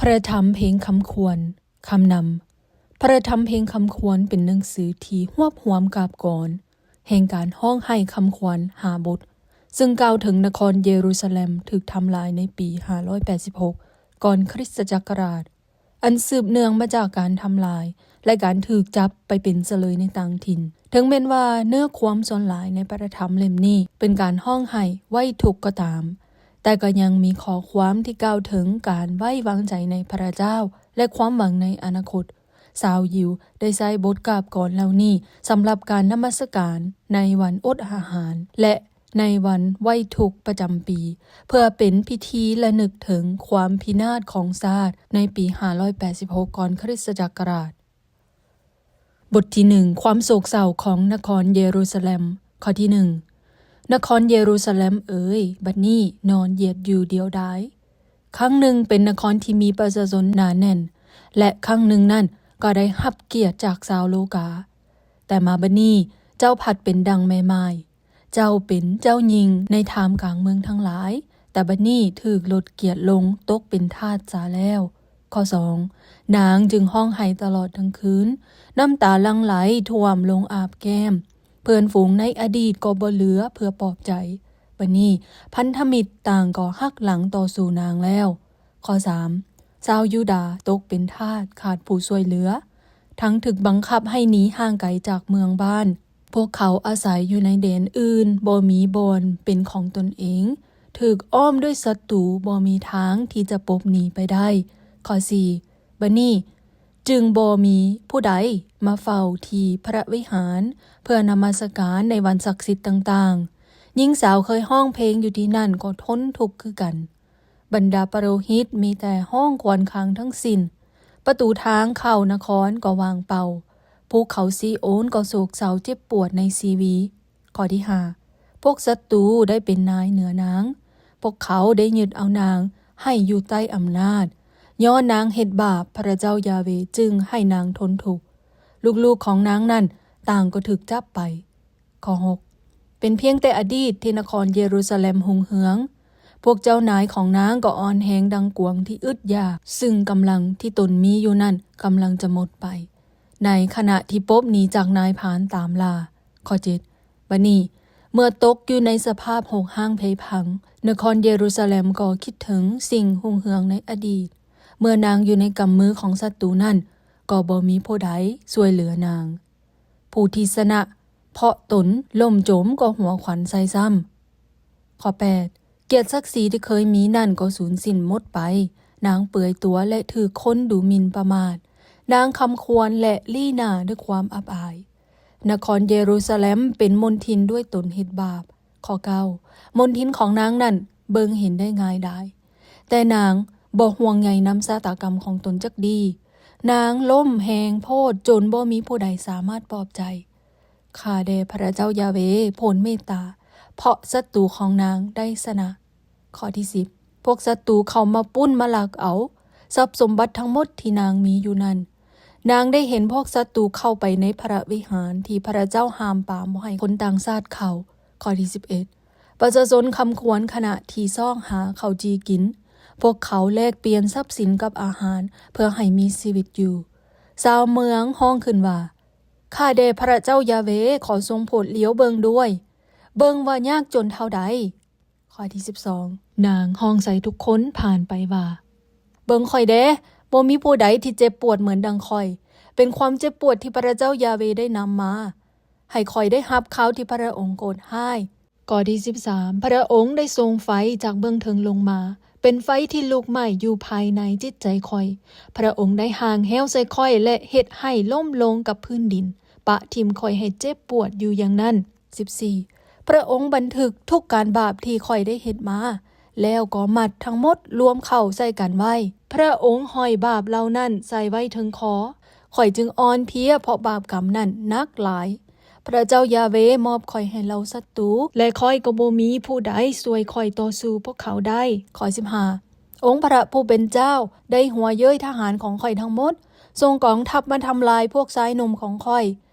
ພະທຳເພງຄຳຄວນ. ຄຳນຳ. ພະທຳເພງຄຳຄວນເປັນໜັງສືທີ່ຮວບຮວມກາບກອນແຫ່ງການຮ້ອງໄຫ້ຄຳຄວນຫ້າບົດ, ຊຶ່ງກ່າວເຖິງນະຄອນເຢຣູຊາເລັມຖືກທຳລາຍໃນປີຫ້າຮ້ອຍແປດສິບຫົກ ກ່ອນຄຣິສຕະສັກກະລາດ, ອັນສືບເນື່ອງມາຈາກການທຳລາຍ ແລະ ການຖືກຈັບໄປເປັນສະເລີຍໃນຕ່າງຖິ່ນ. ເຖິງແມ່ນວ່າເນື້ອຄວາມສ່ວນຫຼາຍໃນພະທຳເຫຼັ້ມນີ້ເປັນການຮ້ອງໄຫ້ໄວ້ທຸກກໍຕາມ, ແຕ່ກໍຍັງມີຂໍ້ຄວາມທີ່ກ່າວເຖິງການໄວ້ວາງໃຈໃນພະເຈົ້າ ແລະ ຄວາມຫວັງໃນອະນາຄົດ. ຊາວຢິວໄດ້ໃຊ້ບົດກາບກອນເຫຼົ່ານີ້ສຳລັບການນະມັດສະການໃນວັນອົດອາຫານ ແລະ ໃນວັນໄວ້ທຸກປະຈຳປີ, ເພື່ອເປັນພິທີລະນຶກເຖິງຄວາມພິນາດຂອງຊາດໃນປີຫ້າຮ້ອຍແປດສິບຫົກ ກ່ອນຄຣິສຕະສັກກະລາດ. ບົດທີໜຶ່ງ ຄວາມໂສກເສົ້າຂອງນະຄອນເຢຣູຊາເລັມ. ຂໍ້ທີໜຶ່ງ ນະຄອນເຢຣູຊາເລັມເອີຍ, ບັດນີ້ນອນຢຽດຢູ່ດຽວດາຍ. ຄັ້ງໜຶ່ງເປັນນະຄອນທີ່ມີປະຊາຊົນໜາແໜ້ນ, ແລະ ຄັ້ງໜຶ່ງນັ້ນກໍໄດ້ຮັບກຽດຈາກຊາວໂລກາ. ແຕ່ມາບັດນີ້ເຈົ້າພັດເປັນດັ່ງແມ່ໝ້າຍ. ເຈົ້າເປັນເຈົ້າຍິງໃນທ່າມກາງເມືອງທັງຫຼາຍ, ແຕ່ບັດນີ້ຖືກລົດກຽດລົງຕົກເປັນທາດຊາແລ້ວ. ຂໍ້ສອງ ນາງຈຶ່ງຮ້ອງໄຫ້ຕະຫຼອດທັງຄືນ, ນ້ຳຕາຫຼັ່ງໄຫຼຖ້ວມລົງອາບແກ້ມ. ເພື່ອນຝູງໃນອະດີດກໍບໍ່ເຫຼືອເພື່ອປອບໃຈ. ບັດນີ້ພັນທະມິດຕ່າງກໍຫັກຫຼັງຕໍ່ສູ້ນາງແລ້ວ. ຂໍ້ສາມ ຊາວຢູດາຕົກເປັນທາດຂາດຜູ້ຊ່ວຍເຫຼືອ, ທັງຖືກບັງຄັບໃຫ້ໜີຫ່າງໄກຈາກເມືອງບ້ານ. ພວກເຂົາອາໄສຢູ່ໃນແດນອື່ນ, ບໍ່ມີບ່ອນເປັນຂອງຕົນເອງ, ຖືກອ້ອມດ້ວຍສັດຕູ, ບໍ່ມີທາງທີ່ຈະປົບໜີໄປໄດ້. ຂໍ້ສີ່ ບັດນີ້ຈຶ່ງບໍ່ມີຜູ້ໃດມາເຝົ້າທີ່ພະວິຫານ ເພື່ອນະມັດສະການໃນວັນສັກສິດຕ່າງໆ. ຍິງສາວເຄີຍຮ້ອງເພງຢູ່ທີ່ນັ້ນກໍທົນທຸກຄືກັນ. ບັນດາປະໂລຫິດມີແຕ່ຮ້ອງຄວນຄາງທັງສິ້ນ. ປະຕູທາງເຂົ້ານະຄອນກໍວ່າງເປົ່າ. ພູເຂົາຊີໂອນກໍໂສກເສົ້າເຈັບປວດໃນຊີວີ. ຂໍ້ທີຫ້າ ພວກສັດຕູໄດ້ເປັນນາຍເໜືອນາງ. ພວກເຂົາໄດ້ຍຶດເອົານາງໃຫ້ຢູ່ໃຕ້ອຳນາດ. ຍ້ອນນາງເຮັດບາບ, ພະເຈົ້າຢາເວຈຶ່ງໃຫ້ນາງທົນທຸກ. ລູກໆຂອງນາງນັ້ນຕ່າງກໍຖືກຈັບໄປ. ຂໍ້ຫົກ ເປັນພຽງແຕ່ອະດີດທີ່ນະຄອນເຢຣູຊາເລັມຮຸ່ງເຮືອງ. ພວກເຈົ້ານາຍຂອງນາງກໍອ່ອນແຮງດັ່ງກວາງທີ່ອຶດຢາກ, ຊຶ່ງກຳລັງທີ່ຕົນມີຢູ່ນັ້ນກຳລັງຈະໝົດໄປ, ໃນຂະນະທີ່ປົບໜີຈາກນາຍພານຕາມລ່າ. ຂໍ້ເຈັດ ບັດນີ້ເມື່ອຕົກຢູ່ໃນສະພາບຮົກຮ້າງເພພັງ, ນະຄອນເຢຣູຊາເລັມກໍຄິດເຖິງສິ່ງຮຸ່ງເຮືອງໃນອະດີດ. ເມື່ອນາງຢູ່ໃນກຳມືຂອງສັດຕູນັ້ນ, ກໍບໍ່ມີຜູ້ໃດຊ່ວຍເຫຼືອນາງ. ຜູ້ທີ່ຊະນະເພາະຕົນລົ້ມຈົມກໍຫົວຂວັນໃສ່ຊ້ຳ. ຂໍ້ແປດ ກຽດສັກສີທີ່ເຄີຍມີນັ້ນກໍສູນສິ້ນໝົດໄປ. ນາງເປືອຍຕົວ ແລະ ຖືກຄົນດູໝິ່ນປະໝາດ. ນາງຄຳຄວນ ແລະ ລີ້ໜ້າດ້ວຍຄວາມອັບອາຍ. ນະຄອນເຢຣູຊາເລັມເປັນມົນທິນດ້ວຍຕົນເຮັດບາບ. ຂໍ້ເກົ້າ ມົນທິນຂອງນາງນັ້ນເບິ່ງເຫັນໄດ້ງ່າຍດາຍ, ແຕ່ນາງບໍ່ຫ່ວງໃຍນຳຊະຕາກຳຂອງຕົນຈັກດີ້. ນາງລົ້ມແຮງໂພດຈົນບໍ່ມີຜູ້ໃດສາມາດປອບໃຈ. ຂ້າແດ່ພະເຈົ້າຢາເວ, ໂຜດເມດຕາ, ເພາະສັດຕູຂອງນາງໄດ້ຊະນະ. ຂໍ້ທີສິບ ພວກສັດຕູເຂົ້າມາປຸ້ນມາລັກເອົາຊັບສົມບັດທັງໝົດທີ່ນາງມີຢູ່ນັ້ນ. ນາງໄດ້ເຫັນພວກສັດຕູເຂົ້າໄປໃນພະວິຫານທີ່ພະເຈົ້າຫ້າມປາມບໍ່ໃຫ້ຄົນຕ່າງຊາດເຂົ້າ. ຂໍ້ທີສິບເອັດ ປະຊາຊົນຄຳຄວນຂະນະທີ່ຊອກຫາເຂົ້າຈີ່ກິນ. ພວກເຂົາແລກປ່ຽນຊັບສິນກັບອາຫານເພື່ອໃຫ້ມີຊີວິດຢູ່. ຊາວເມືອງຮ້ອງຂຶ້ນວ່າ, ຂ້າແດ່ພະເຈົ້າຢາເວ, ຂໍຊົງໂຜດຫຼຽວເບິ່ງດ້ວຍ. ເບິ່ງວ່າຍາກຈົນເທົ່າໃດ. ຂໍ້ທີສິບສອງ ນາງຮ້ອງໃສ່ທຸກຄົນຜ່ານໄປວ່າ, ເບິ່ງຂ້ອຍແດ່, ບໍ່ມີຜູ້ໃດທີ່ເຈັບປວດເໝືອນດັ່ງຂ້ອຍ. ເປັນຄວາມເຈັບປວດທີ່ພະເຈົ້າຢາເວໄດ້ນຳມາ, ໃຫ້ຂ້ອຍໄດ້ຮັບຄາວທີ່ພະອົງໂກດຮ້າຍ. ຂໍ້ທີສິບສາມ ພະອົງໄດ້ສົ່ງໄຟຈາກເບື້ອງເທິງລົງມາ, ເປັນໄຟທີ່ລຸກໄໝ້ຢູ່ພາຍໃນຈິດໃຈຂ້ອຍ. ພະອົງໄດ້ຮ້າງແຮ້ວໃສ່ຂ້ອຍ ແລະ ເຮັດໃຫ້ລົ້ມລົງກັບພື້ນດິນ, ປະຖິ້ມຂ້ອຍໃຫ້ເຈັບປວດຢູ່ຢ່າງນັ້ນ. ສິບສີ່ ພະອົງບັນທຶກທຸກການບາບທີ່ຂ້ອຍໄດ້ເຮັດມາ, ແລ້ວກໍມັດທັງໝົດລວມເຂົ້າໃສ່ກັນໄວ້. ພະອົງຫ້ອຍບາບເຫຼົ່ານັ້ນໃສ່ໄວ້ເທິງຄໍ, ຂ້ອຍຈຶ່ງອ່ອນເພຍເພາະບາບກຳນັ້ນໜັກຫຼາຍ. ພະເຈົ້າຢາເວມອບຂ້ອຍໃຫ້ເຫຼົ່າສັດຕູ, ແລະ ຂ້ອຍກໍບໍ່ມີຜູ້ໃດຊ່ວຍຂ້ອຍຕໍ່ສູ້ພວກເຂົາໄດ້. ຂໍ້ສິບຫ້າ ອົງພະຜູ້ເປັນເຈົ້າໄດ້ຫົວເຍີ້ຍທະຫານຂອງຂ້ອຍທັງໝົດ, ສົ່ງກອງທັບມາທຳລາຍພວກຊາຍໜຸ່ມຂອງຂ້ອຍ.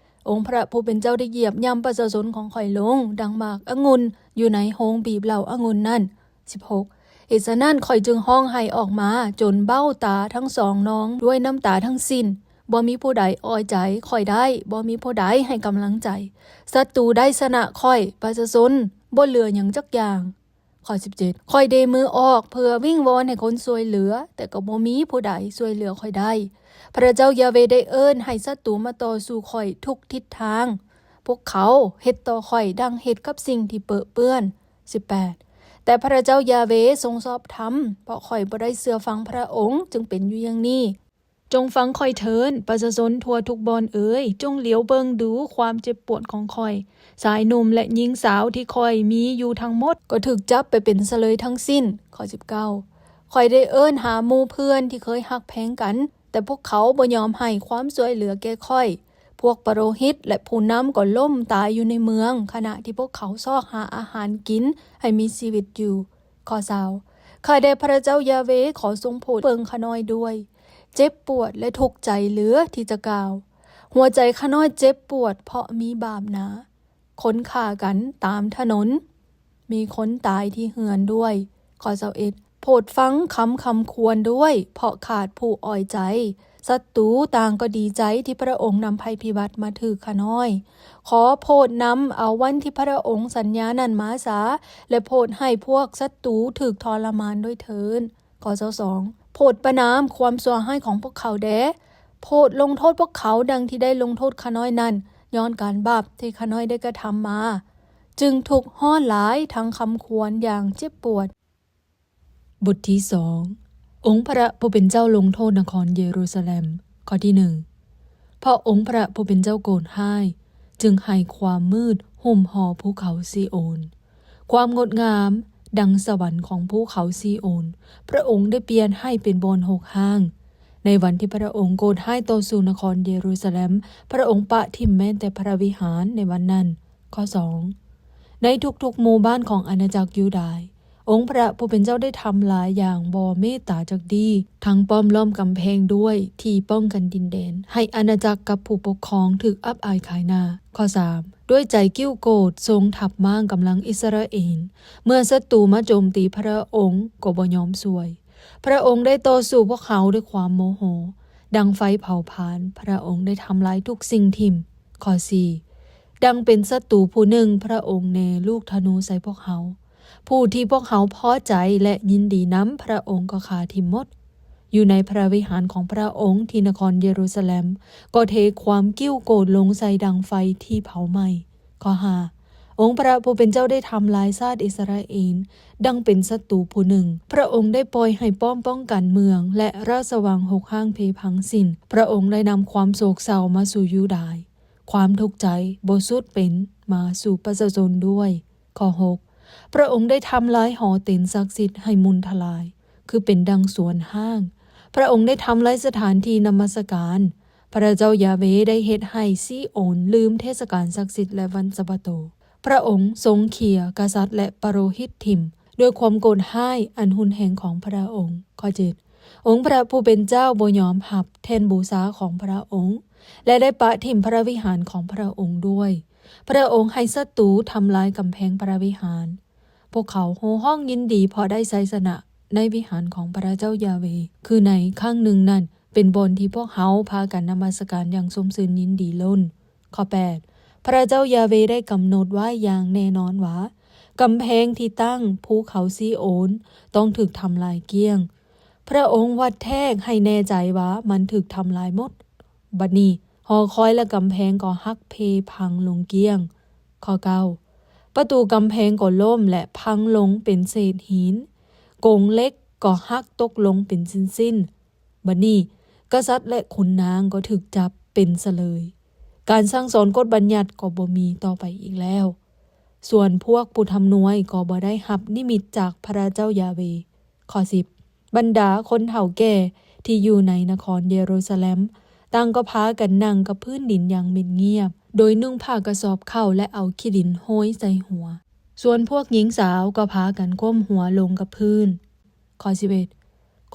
ອົງພະຜູ້ເປັນເຈົ້າໄດ້ຢຽບຫຍ້ຳປະຊາຊົນຂອງຂ້ອຍລົງ ດັ່ງໝາກອະງຸ່ນຢູ່ໃນໂຮງບີບເຫຼົ້າອະງຸ່ນນັ້ນ. ສິບຫົກ ເຫດສະນັ້ນ ຂ້ອຍຈຶ່ງຮ້ອງໄຫ້ອອກມາ ຈົນເບົ້າຕາທັງສອງນອງດ້ວຍນ້ຳຕາທັງສິ້ນ. ບໍ່ມີຜູ້ໃດເອົາໃຈຂ້ອຍໄດ້, ບໍ່ມີຜູ້ໃດໃຫ້ກຳລັງໃຈ. ສັດຕູໄດ້ຊະນະຂ້ອຍ, ປະຊາຊົນບໍ່ເຫຼືອຫຍັງຈັກຢ່າງ. ຂໍ້ສິບເຈັດ ຂ້ອຍເດມືອອກເພື່ອວິງວອນໃຫ້ຄົນຊ່ວຍເຫຼືອ, ແຕ່ກໍບໍ່ມີຜູ້ໃດຊ່ວຍເຫຼືອຂ້ອຍໄດ້. ພະເຈົ້າຢາເວໄດ້ເອີ້ນໃຫ້ສັດຕູມາຕໍ່ສູ້ຂ້ອຍທຸກທິດທາງ. ພວກເຂົາເຮັດຕໍ່ຂ້ອຍດັ່ງເຮັດກັບສິ່ງທີ່ເປິເປື້ອນ. ສິບແປດ ແຕ່ພະເຈົ້າຢາເວຊົງຊອບທຳ, ເພາະຂ້ອຍບໍ່ໄດ້ເຊື່ອຟັງພະອົງ, ຈຶ່ງເປັນຢູ່ຢ່າງນີ້. ຈົ່ງຟັງຂ້ອຍເທີ້ນ, ປະຊາຊົນທົ່ວທຸກບ່ອນເອີຍ, ຈົ່ງຫຼຽວເບິ່ງດູຄວາມເຈັບປວດຂອງຂ້ອຍ. ຊາຍໜຸ່ມ ແລະ ຍິງສາວທີ່ຂ້ອຍມີຢູ່ທັງໝົດ ກໍຖືກຈັບໄປເປັນຊະເລີຍທັງສິ້ນ. ຂໍ້ສິບເກົ້າ ຂ້ອຍໄດ້ເອີ້ນຫາໝູ່ເພື່ອນທີ່ເຄີຍຮັກແພງກັນ, ແຕ່ພວກເຂົາບໍ່ຍອມໃຫ້ຄວາມຊ່ວຍເຫຼືອແກ່ຂ້ອຍ. ພວກປະໂລຫິດ ແລະ ຜູ້ນຳກໍລົ້ມຕາຍຢູ່ໃນເມືອງ, ຂະນະທີ່ພວກເຂົາຊອກຫາອາຫານກິນໃຫ້ມີຊີວິດຢູ່. ຂໍ້ຊາວ ຂ້າແດ່ພະເຈົ້າຢາເວ, ຂໍຊົງໂຜດເບິ່ງຂ້ານ້ອຍດ້ວຍ. ເຈັບປວດ ແລະ ທຸກໃຈເຫຼືອທີ່ຈະກ່າວ. ຫົວໃຈຂ້ານ້ອຍເຈັບປວດເພາະມີບາບໜາ. ຄົນຂ້າກັນຕາມຖະໜົນ. ມີຄົນຕາຍທີ່ເຮືອນດ້ວຍ. ຂໍ້ຊາວເອັດ ໂຜດຟັງຄຳຄຳຄວນດ້ວຍ, ເພາະຂາດຜູ້ເອົາໃຈ. ສັດຕູຕ່າງກໍດີໃຈທີ່ພະອົງນຳໄພພິບັດມາຖືກຂ້ານ້ອຍ. ຂໍໂຜດນຳເອົາວັນທີ່ພະອົງສັນຍານັ້ນມາຊາ, ແລະ ໂຜດໃຫ້ພວກສັດຕູຖືກທໍລະມານດ້ວຍເທີ້ນ. ຂໍ້ຊາວສອງ ໂຜດປະນາມຄວາມຊົ່ວຮ້າຍຂອງພວກເຂົາແດ່. ໂຜດລົງໂທດພວກເຂົາດັ່ງທີ່ໄດ້ລົງໂທດຂ້ານ້ອຍນັ້ນ, ຍ້ອນການບາບທີ່ຂ້ານ້ອຍໄດ້ກະທຳມາ, ຈຶ່ງທຸກຮ້ອນຫຼາຍທັງຄຳຄວນຢ່າງເຈັບປວດ. ບົດທີສອງ ອົງພະຜູ້ເປັນເຈົ້າລົງໂທດນະຄອນເຢຣູຊາແລັມ. ຂໍ້ທີໜຶ່ງ ເພາະອົງພະຜູ້ເປັນເຈົ້າໂກດຮ້າຍ, ຈຶ່ງໃຫ້ຄວາມມືດຫຸ້ມຫໍ່ພູເຂົາຊີໂອນ. ຄວາມງົດງາມດັ່ງສະຫວັນຂອງພູເຂົາຊີໂອນ, ພະອົງໄດ້ປ່ຽນໃຫ້ເປັນບ່ອນຮົກຮ້າງ. ໃນວັນທີ່ພະອົງໂກດຮ້າຍຕໍ່ສູ້ນະຄອນເຢຣູຊາແລັມ, ພະອົງປະຖິ້ມແມ້ແຕ່ພະວິຫານໃນວັນນັ້ນ. ຂໍ້ສອງ ໃນທຸກໆໝູ່ບ້ານຂອງອານາຈັກຢູດາຍ, ອົງພະຜູ້ເປັນເຈົ້າໄດ້ທຳລາຍຢ່າງບໍ່ເມດຕາຈັກດີ, ທັງປ້ອມລ້ອມກຳແພງດ້ວຍທີ່ປ້ອງກັນດິນແດນ, ໃຫ້ອານາຈັກກັບຜູ້ປົກຄອງຖືກອັບອາຍຂາຍໜ້າ. ຂໍ້ສາມ ດ້ວຍໃຈກິ້ວໂກດ ຊົງທັບມ້າງກຳລັງອິດສະຣາເອນ. ເມື່ອສັດຕູມາໂຈມຕີພະອົງກໍບໍ່ຍອມຊ່ວຍ. ພະອົງໄດ້ຕໍ່ສູ້ພວກເຮົາດ້ວຍຄວາມໂມໂຫ, ດັ່ງໄຟເຜົາຜານ, ພະອົງໄດ້ທຳລາຍທຸກສິ່ງຖິ້ມ. ຂໍ້ສີ່ ດັ່ງເປັນສັດຕູຜູ້ໜຶ່ງ, ພະອົງແນລູກທະນູໃສ່ພວກເຮົາ. ຜູ້ທີ່ພວກເຮົາພໍໃຈ ແລະ ຍິນດີນຳ, ພະອົງກໍຂ້າຖິ້ມໝົດ. ຢູ່ໃນພະວິຫານຂອງພະອົງທີ່ນະຄອນເຢຣູຊາແລັມ, ກໍເທຄວາມກິ້ວໂກດລົງໃສ່ດັ່ງໄຟທີ່ເຜົາໄໝ້. ຂໍ້ຫ້າ ອົງພະຜູ້ເປັນເຈົ້າໄດ້ທຳລາຍຊາດອິດສະຣາເອນ, ດັ່ງເປັນສັດຕູຜູ້ໜຶ່ງ. ພະອົງໄດ້ປ່ອຍໃຫ້ປ້ອມປ້ອງກັນເມືອງ ແລະ ລາຊະວັງຮົກຮ້າງເພພັງສິ້ນ. ພະອົງໄດ້ນຳຄວາມໂສກເສົ້າມາສູ່ຢູດາຍ, ຄວາມທຸກໃຈບໍ່ສຸດເປັນມາສູ່ປະຊາຊົນດ້ວຍ. ຂໍ້ຫົກ ພະອົງໄດ້ທຳລາຍຫໍເຕັນສັກສິດໃຫ້ມຸ່ນທະລາຍ, ຄືເປັນດັ່ງສວນຮ້າງ. ພະອົງໄດ້ທຳລາຍສະຖານທີ່ນະມັສການ. ພະເຈົ້າຢາເວໄດ້ເຮັດໃຫ້ຊີໂອນລືມເທດສະການສັກສິດ ແລະ ວັນສະບາໂຕ. ພະອົງຊົງເຄຍກະສັດ ແລະ ປະໂລຫິດຖິ້ມ ດ້ວຍຄວາມໂກດຮ້າຍອັນຮຸນແຮງຂອງພະອົງ. ຂໍ້ເຈັດ ອົງພະຜູ້ເປັນເຈົ້າບໍ່ຍອມຮັບແທ່ນບູຊາຂອງພະອົງ ແລະ ໄດ້ປະຖິ້ມພະວິຫານຂອງພະອົງດ້ວຍ. ພະອົງໃຫ້ສັດຕູທຳລາຍກຳແພງພະວິຫານ. ພວກເຂົາໂຫ່ຮ້ອງຍິນດີເພາະໄດ້ໄຊຊະນະໃນວິຫານຂອງພະເຈົ້າຢາເວ, ຄືໃນຄັ້ງໜຶ່ງນັ້ນເປັນບ່ອນທີ່ພວກເຮົາພາກັນນະມັດສະການຢ່າງຊົມຊື່ນຍິນດີລົ້ນ. ຂໍ້ແປດ ພະເຈົ້າຢາເວໄດ້ກຳນົດໄວ້ຢ່າງແນ່ນອນວ່າ ກຳແພງທີ່ຕັ້ງພູເຂົາຊີໂອນຕ້ອງຖືກທຳລາຍກ້ຽງ. ພະອົງວັດແທກໃຫ້ແນ່ໃຈວ່າມັນຖືກທຳລາຍໝົດ. ບັດນີ້ຫໍຄອຍ ແລະ ກຳແພງກໍຫັກເພພັງລົງກ້ຽງ. ຂໍ້ເກົ້າ ປະຕູກຳແພງກໍລົ້ມ ແລະ ພັງລົງເປັນເສດຫີນ. ກົງເຫຼັກກໍຫັກຕົກລົງເປັນຊິ້ນໆ. ບັດນີ້ກະສັດ ແລະ ຂຸນນາງກໍຖືກຈັບເປັນຊະເລີຍ. ການສັ່ງສອນກົດບັນຍັດກໍບໍ່ມີຕໍ່ໄປອີກແລ້ວ. ສ່ວນພວກຜູ້ທຳນວຍກໍບໍ່ໄດ້ຮັບນິມິດຈາກພະເຈົ້າຢາເວ. ຂໍ້ສິບ ບັນດາຄົນເຖົ້າແກ່ທີ່ຢູ່ໃນນະຄອນເຢຣູຊາແລັມ ຕ່າງກໍພາກັນນັ່ງກັບພື້ນດິນຢ່າງມິດງຽບ, ໂດຍນຸ່ງຜ້າກະສອບເຂົ້າ ແລະ ເອົາຂີ້ດິນໂຮຍໃສ່ຫົວ. ສ່ວນພວກຍິງສາວກໍພາກັນກົ້ມຫົວລົງກັບພື້ນ. ຂໍ້ສິບເອັດ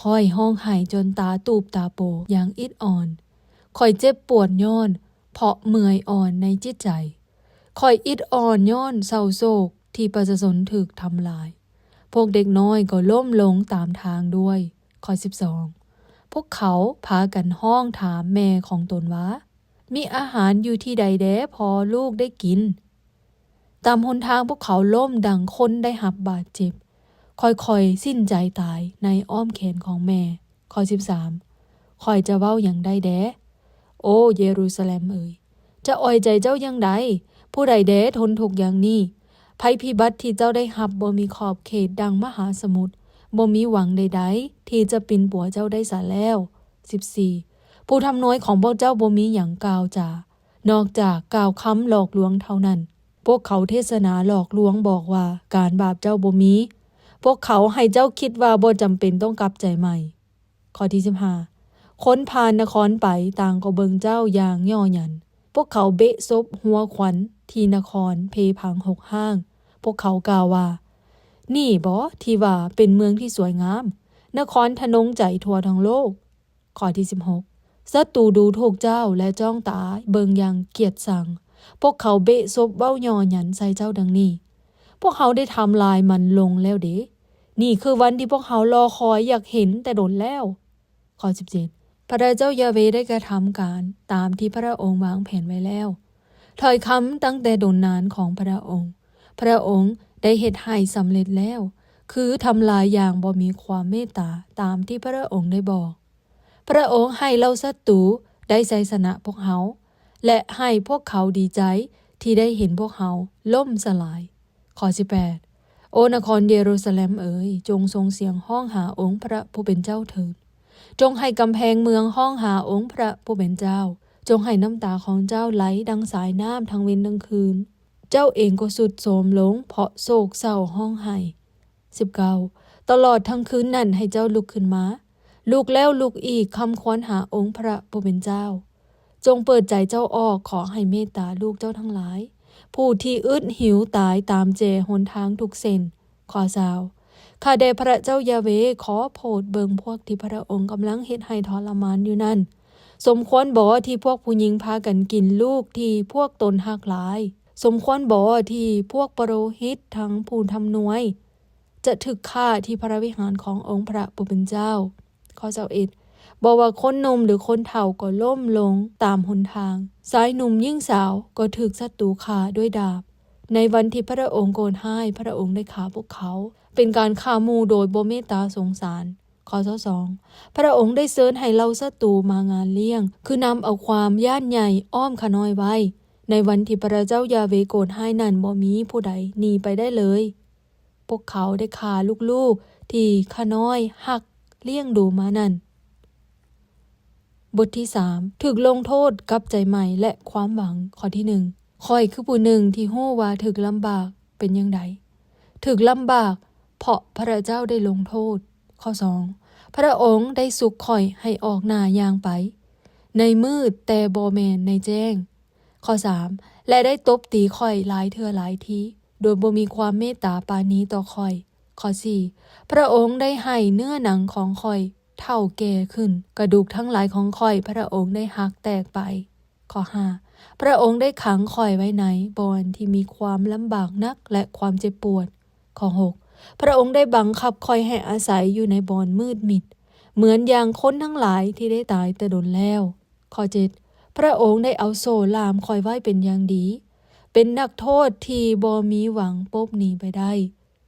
ຂ້ອຍຮ້ອງໄຫ້ຈົນຕາຕູບຕາໂປຢ່າງອິດອອນ. ຂ້ອຍເຈັບປວດຍ້ອນເພາະເມື່ອຍອ່ອນໃນຈິດໃຈ. ຂ້ອຍອິດອອນຍ້ອນເສົ້າໂສກທີ່ປະຊາຊົນຖືກທຳລາຍ. ພວກເດັກນ້ອຍກໍລົ້ມລົງຕາມທາງດ້ວຍ. ຂໍ້ສິບສອງ ພວກເຂົາພາກັນຮ້ອງຖາມແມ່ຂອງຕົນວ່າ, ມີອາຫານຢູ່ທີ່ໃດແດ່ ພໍລູກໄດ້ກິນ? ຕາມຫົນທາງພວກເຂົາລົ້ມດັ່ງຄົນໄດ້ຮັບບາດເຈັບ, ຄ່ອຍໆສິ້ນໃຈຕາຍໃນອ້ອມແຂນຂອງແມ່. ຂໍ້ສິບສາມ ຂ້ອຍຈະເວົ້າຫຍັງໄດ້ແດ່? ໂອ ເຢຣູຊາແລັມເອີຍ, ຈະອອຍໃຈເຈົ້າຢ່າງໃດ? ຜູ້ໃດແດ່ທົນທຸກຢ່າງນີ້? ໄພພິບັດທີ່ເຈົ້າໄດ້ຮັບບໍ່ມີຂອບເຂດດັ່ງມະຫາສະໝຸດ, ບໍ່ມີຫວັງໃດໆທີ່ຈະປິ່ນປົວເຈົ້າໄດ້ສາແລ້ວ. ສິບສີ່ ຜູ້ທຳນວຍຂອງພວກເຈົ້າບໍ່ມີຫຍັງກ່າວຈາ ນອກຈາກກ່າວຄຳຫຼອກລວງເທົ່ານັ້ນ. ພວກເຂົາເທດສະໜາຫຼອກລວງບອກວ່າ ການບາບເຈົ້າບໍ່ມີ. ພວກເຂົາໃຫ້ເຈົ້າຄິດວ່າບໍ່ຈຳເປັນຕ້ອງກັບໃຈໃໝ່. ຂໍ້ທີສິບຫ້າ ຄົນຜ່ານນະຄອນໄປຕ່າງກໍເບິ່ງເຈົ້າຢ່າງຫຍໍ້ຫຍັນ. ພວກເຂົາເບະສົບຫົວຂວັນທີ່ນະຄອນເພພັງຫົກຮ້າງ. ພວກເຂົາກ່າວວ່າ, ນີ້ບໍທີ່ວ່າເປັນເມືອງທີ່ສວຍງາມ, ນະຄອນທະນົງໃຈທົ່ວທັງໂລກ? ຂໍ້ທີສິບຫົກ ສັດຕູດູຖູກເຈົ້າ ແລະ ຈ້ອງຕາເບິ່ງຢ່າງກຽດຊັງ. ພວກເຂົາເບະສົບເວົ້າຫຍໍ້ຫຍັນໃສ່ເຈົ້າດັ່ງນີ້, ພວກເຮົາໄດ້ທຳລາຍມັນລົງແລ້ວເດ. ນີ້ຄືວັນທີ່ພວກເຮົາລໍຄອຍຢາກເຫັນແຕ່ດົນແລ້ວ. ຂໍ້ສິບເຈັດ ພະເຈົ້າຢາເວໄດ້ກະທຳການຕາມທີ່ພະອົງວາງແຜນໄວ້ແລ້ວ. ຖ້ອຍຄຳຕັ້ງແຕ່ດົນນານຂອງພະອົງ, ພະອົງໄດ້ເຮັດໃຫ້ສຳເລັດແລ້ວ, ຄືທຳລາຍຢ່າງບໍ່ມີຄວາມເມດຕາຕາມທີ່ພະອົງໄດ້ບອກ. ພະອົງໃຫ້ເຫຼົ່າສັດຕູໄດ້ໄຊຊະນະພວກເຮົາ ແລະ ໃຫ້ພວກເຂົາດີໃຈທີ່ໄດ້ເຫັນພວກເຮົາລົ້ມສະຫຼາຍ. ຂໍ້ສິບແປດ ໂອນະຄອນເຢຣູຊາແລັມເອີຍ, ຈົ່ງສົ່ງສຽງຮ້ອງຫາອົງພະຜູ້ເປັນເຈົ້າເຖີດ. ຈົ່ງໃຫ້ກຳແພງເມືອງຮ້ອງຫາອົງພະຜູ້ເປັນເຈົ້າ. ຈົ່ງໃຫ້ນ້ຳຕາຂອງເຈົ້າໄຫຼດັ່ງສາຍນ້ຳທັງເວັນທັງຄືນ. ເຈົ້າເອງກໍຊຸດໂຊມລົງເພາະໂສກເສົ້າຮ້ອງໄຫ້. ສິບເກົ້າ ຕະຫຼອດທັງຄືນນັ້ນໃຫ້ເຈົ້າລຸກຂຶ້ນມາ, ລຸກແລ້ວລຸກອີກຄຳຄວນຫາອົງພະຜູ້ເປັນເຈົ້າ. ຈົ່ງເປີດໃຈເຈົ້າອອກ, ຂໍໃຫ້ເມດຕາລູກເຈົ້າທັງຫຼາຍ, ຜູ້ທີ່ອຶດຫິວຕາຍຕາມແຈຫົນທາງທຸກເສັ້ນ. ຂໍ້ຊາວ ຂ້າແດ່ພະເຈົ້າຢາເວ, ຂໍໂຜດເບິ່ງພວກທີ່ພະອົງກຳລັງເຮັດໃຫ້ທໍລະມານຢູ່ນັ້ນ. ສົມຄວນບໍທີ່ພວກຜູ້ຍິງພາກັນກິນລູກທີ່ພວກຕົນຮັກຫຼາຍ? ສົມຄວນບໍທີ່ພວກປະໂລຫິດທັງຜູ້ທຳນວຍ ຈະຖືກຂ້າທີ່ພະວິຫານຂອງອົງພະຜູ້ເປັນເຈົ້າ. ຂໍ້ຊາວເອັດ ບໍ່ວ່າຄົນໜຸ່ມ ຫຼື ຄົນເຖົ້າກໍລົ້ມລົງຕາມຫົນທາງ, ຊາຍໜຸ່ມຍິງສາວກໍຖືກສັດຕູຂ້າດ້ວຍດາບ. ໃນວັນທີ່ພະອົງໂກດຮ້າຍ, ພະອົງໄດ້ຂ້າພວກເຂົາ, ເປັນການຂ້າໝູ່ໂດຍບໍ່ເມດຕາສົງສານ. ຂໍ້ຊາວສອງ ພະອົງໄດ້ເຊີນໃຫ້ເຫຼົ່າສັດຕູມາງານລ້ຽງ, ຄືນຳເອົາຄວາມຢ້ານໃຫຍ່ອ້ອມຂ້ານ້ອຍໄວ້. ໃນວັນທີ່ພະເຈົ້າຢາເວໂກດຮ້າຍນັ້ນ, ບໍ່ມີຜູ້ໃດໜີໄປໄດ້ເລີຍ. ພວກເຂົາໄດ້ຂ້າລູກໆທີ່ຂ້ານ້ອຍຮັກລ້ຽງດູມານັ້ນ. ບົດທີສາມ ຖືກລົງໂທດກັບໃຈໃໝ່ ແລະ ຄວາມຫວັງ. ຂໍ້ທີໜຶ່ງ ຂ້ອຍຄືຜູ້ໜຶ່ງທີ່ຮູ້ວ່າຖືກລຳບາກເປັນຢ່າງໃດ. ຖືກລຳບາກເພາະພະເຈົ້າໄດ້ລົງໂທດ. ຂໍ້ສອງ ພະອົງໄດ້ຊຸກຂ້ອຍໃຫ້ອອກໜ້າຍ່າງໄປໃນມືດ, ແຕ່ບໍ່ແມ່ນໃນແຈ້ງ. ຂໍ້ສາມ ແລະ ໄດ້ຕົບຕີຂ້ອຍຫຼາຍເທື່ອຫຼາຍທີ, ໂດຍບໍ່ມີຄວາມເມດຕາປານີຕໍ່ຂ້ອຍ. ຂໍ້ສີ່ ພະອົງໄດ້ໃຫ້ເນື້ອໜັງຂອງຂ້ອຍເຖົ້າແກ່ຂຶ້ນ, ກະດູກທັງຫຼາຍຂອງຂ້ອຍ ພະອົງໄດ້ຫັກແຕກໄປ. ຂໍ້ຫ້າ ພະອົງໄດ້ຂັງຂ້ອຍໄວ້ໃນບ່ອນທີ່ມີຄວາມລຳບາກໜັກ ແລະ ຄວາມເຈັບປວດ. ຂໍ້ຫົກ ພະອົງໄດ້ບັງຄັບຂ້ອຍໃຫ້ອາໄສຢູ່ໃນບ່ອນມືດມິດ, ເໝືອນຢ່າງຄົນທັງຫຼາຍທີ່ໄດ້ຕາຍແຕ່ດົນແລ້ວ. ຂໍ້ເຈັດ ພະອົງໄດ້ເອົາໂສ້ລ່າມຂ້ອຍໄວ້ເປັນຢ່າງດີ, ເປັນນັກໂທດທີ່ບໍ່ມີຫວັງປົບໜີໄປໄດ້.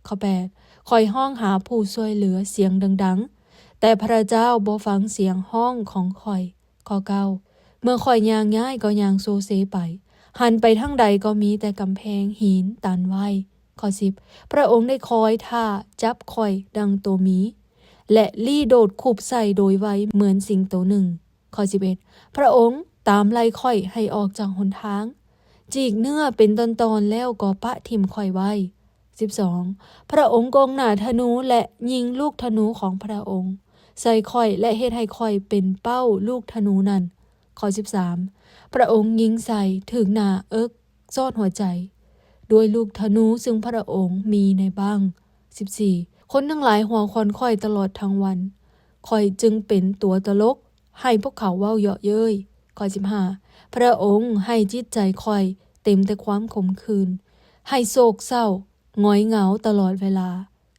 ຂໍ້ແປດ ຂ້ອຍຮ້ອງຫາຜູ້ຊ່ວຍເຫຼືອສຽງດັງໆ, ແຕ່ພະເຈົ້າບໍ່ຟັງສຽງຮ້ອງຂອງຂ້ອຍ. ຂໍ້ເກົ້າ ເມື່ອຂ້ອຍຍ່າງຍ້າຍກໍຍ່າງໂຊເຊໄປ, ຫັນໄປທາງໃດກໍມີແຕ່ກຳແພງຫີນຕັນໄວ້. ຂໍ້ສິບ ພະອົງໄດ້ຄອຍຖ້າຈັບຂ້ອຍດັ່ງໂຕໝີ, ແລະ ລີ້ໂດດຄຸບໃສ່ໂດຍໄວເໝືອນສິງໂຕໜຶ່ງ. ຂໍ້ສິບເອັດ ພະອົງຕາມໄລ່ຂ້ອຍໃຫ້ອອກຈາກຫົນທາງ, ຈີກເນື້ອເປັນຕອນໆແລ້ວກໍປະຖິ້ມຂ້ອຍໄວ້. ສິບສອງ ພະອົງກົງໜ້າທະນູ ແລະ ຍິງລູກທະນູຂອງພະອົງໃສ່ຂ້ອຍ ແລະ ເຮັດໃຫ້ຂ້ອຍເປັນເປົ້າລູກທະນູນັ້ນ. ຂໍ້ສິບສາມ ພະອົງຍິງໃສ່, ຖືກໜ້າເອິກ, ຊອດຫົວໃຈ ດ້ວຍລູກທະນູ ຊຶ່ງພະອົງມີໃນບັ້ງ. ສິບສີ່ ຄົນທັງຫຼາຍຫົວຄວານຂ້ອຍຕະຫຼອດທັງວັນ, ຂ້ອຍຈຶ່ງເປັນຕົວຕະຫຼົກໃຫ້ພວກເຂົາເວົ້າເຍາະເຍີ້ຍ. ຂໍ້ສິບຫ້າ ພະອົງໃຫ້ຈິດໃຈຂ້ອຍເຕັມແຕ່ຄວາມຂົມຂື່ນ, ໃຫ້ໂສກເສົ້າ, ຫງອຍເຫງົາຕະຫຼອດເວລາ.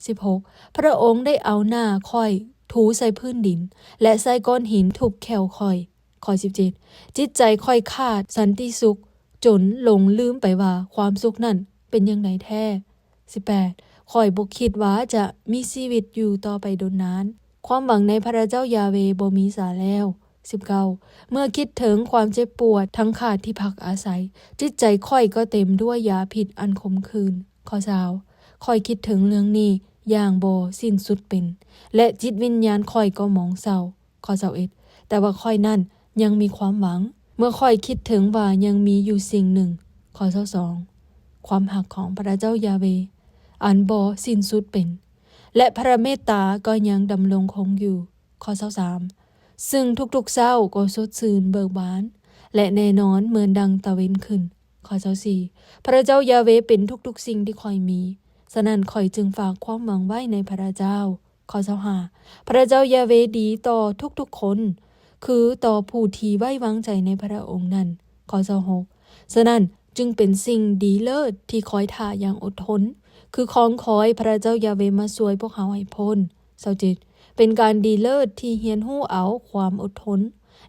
ສິບຫົກ ພະອົງໄດ້ເອົາໜ້າຂ້ອຍຖູໃສ່ພື້ນດິນ ແລະ ໃສ່ກ້ອນຫີນທຸບແຂ້ວຂ້ອຍ. ຂໍ້ສິບເຈັດ ຈິດໃຈຂ້ອຍຂາດສັນຕິສຸກ ຈົນຫຼົງລືມໄປວ່າຄວາມສຸກນັ້ນເປັນຢ່າງໃດແທ້. ສິບແປດ ຂ້ອຍບໍ່ຄິດວ່າຈະມີຊີວິດຢູ່ຕໍ່ໄປດົນນານ. ຄວາມຫວັງໃນພະເຈົ້າຢາເວບໍ່ມີສາແລ້ວ. ສິບເກົ້າ ເມື່ອຄິດເຖິງຄວາມເຈັບປວດ ທັງຂາດທີ່ພັກອາໄສ, ຈິດໃຈຂ້ອຍກໍເຕັມດ້ວຍຢາພິດອັນຂົມຂື່ນ. ຂໍ້ຊາວ ຂ້ອຍຄິດເຖິງເລື່ອງນີ້ຢ່າງບໍ່ສິ້ນສຸດເປັນ, ແລະ ຈິດວິນຍານຂ້ອຍກໍໝອງເສົ້າ. ຂໍ້ຊາວເອັດ ແຕ່ວ່າຂ້ອຍນັ້ນຍັງມີຄວາມຫວັງ ເມື່ອຂ້ອຍຄິດເຖິງວ່າຍັງມີຢູ່ສິ່ງໜຶ່ງ. ຂໍ້ຊາວສອງ ຄວາມຮັກຂອງພະເຈົ້າຢາເວ ອັນບໍ່ສິ້ນສຸດເປັນ ແລະ ພະເມດຕາກໍຍັງດຳລົງຄົງຢູ່. ຂໍ້ຊາວສາມ ຊຶ່ງທຸກໆເຊົ້າກໍສົດຊື່ນເບີກບານ ແລະ ແນ່ນອນເໝືອນດັ່ງຕາເວັນຂຶ້ນ. ຂໍ້ຊາວສີ່ ພະເຈົ້າຢາເວເປັນທຸກໆສິ່ງທີ່ຂ້ອຍມີ, ສະນັ້ນຂ້ອຍຈຶ່ງຝາກຄວາມຫວັງໄວ້ໃນພະເຈົ້າ. ຂໍ້ຊາວຫ້າ ພະເຈົ້າຢາເວດີຕໍ່ທຸກໆຄົນ, ຄືຕໍ່ຜູ້ທີ່ໄວ້ວາງໃຈໃນພະອົງນັ້ນ. ຂໍ້ຊາວຫົກ ສະນັ້ນຈຶ່ງເປັນສິ່ງດີເລີດທີ່ຄອຍຖ້າຢ່າງອົດທົນ, ຄືຄອງຄອຍພະເຈົ້າຢາເວມາຊ່ວຍພວກເຮົາໃຫ້ພົ້ນ. ຊາວເຈັດ ເປັນການດີເລີດທີ່ຮຽນຮູ້ເອົາຄວາມອົດທົນ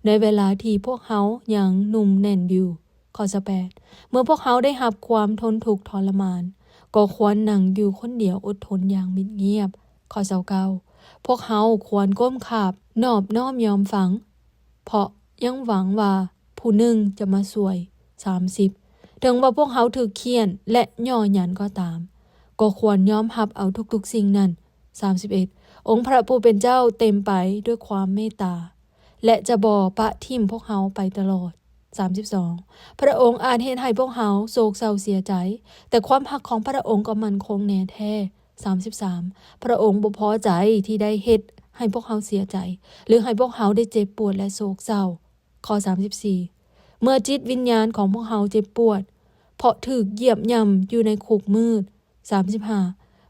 ໃນເວລາທີ່ພວກເຮົາຍັງໜຸ່ມແໜ້ນຢູ່. ຂໍ້ຊາວແປດ ເມື່ອພວກເຮົາໄດ້ຮັບຄວາມທົນທຸກທໍລະມານ, ກໍຄວນນັ່ງຢູ່ຄົນດຽວອົດທົນຢ່າງມິດງຽບ. ຂໍ້ຊາວເກົ້າ ພວກເຮົາຄວນກົ້ມຂາບນອບນ້ອມຍອມຟັງ, ເພາະຍັງຫວັງວ່າຜູ້ໜຶ່ງຈະມາຊ່ວຍ. ສາມສິບ ເຖິງວ່າພວກເຮົາຖືກຄ້ຽນ ແລະ ຍໍ້ຫຍັນກໍຕາມ, ກໍຄວນຍອມຮັບເອົາທຸກໆສິ່ງນັ້ນ. ສາມສິບເອັດ ອົງພະຜູ້ເປັນເຈົ້າເຕັມໄປດ້ວຍຄວາມເມດຕາ ແລະ ຈະບໍ່ປະຖິ້ມພວກເຮົາໄປຕະຫຼອດ. ສາມສິບສອງ ພະອົງອາດເຮັດໃຫ້ພວກເຮົາໂສກເສົ້າເສຍໃຈ, ແຕ່ຄວາມຮັກຂອງພະອົງກໍໝັ້ນຄົງແນ່ແທ້. ສາມສິບສາມ ພະອົງບໍ່ພໍໃຈທີ່ໄດ້ເຮັດໃຫ້ພວກເຮົາເສຍໃຈ ຫຼື ໃຫ້ພວກເຮົາໄດ້ເຈັບປວດ ແລະ ໂສກເສົ້າ. ຂໍ້ສາມສິບສີ່ ເມື່ອຈິດວິນຍານຂອງພວກເຮົາເຈັບປວດ ເພາະຖືກຢຽບຫຍ້ຳຢູ່ໃນຄຸກມືດ. ສາມສິບຫ້າ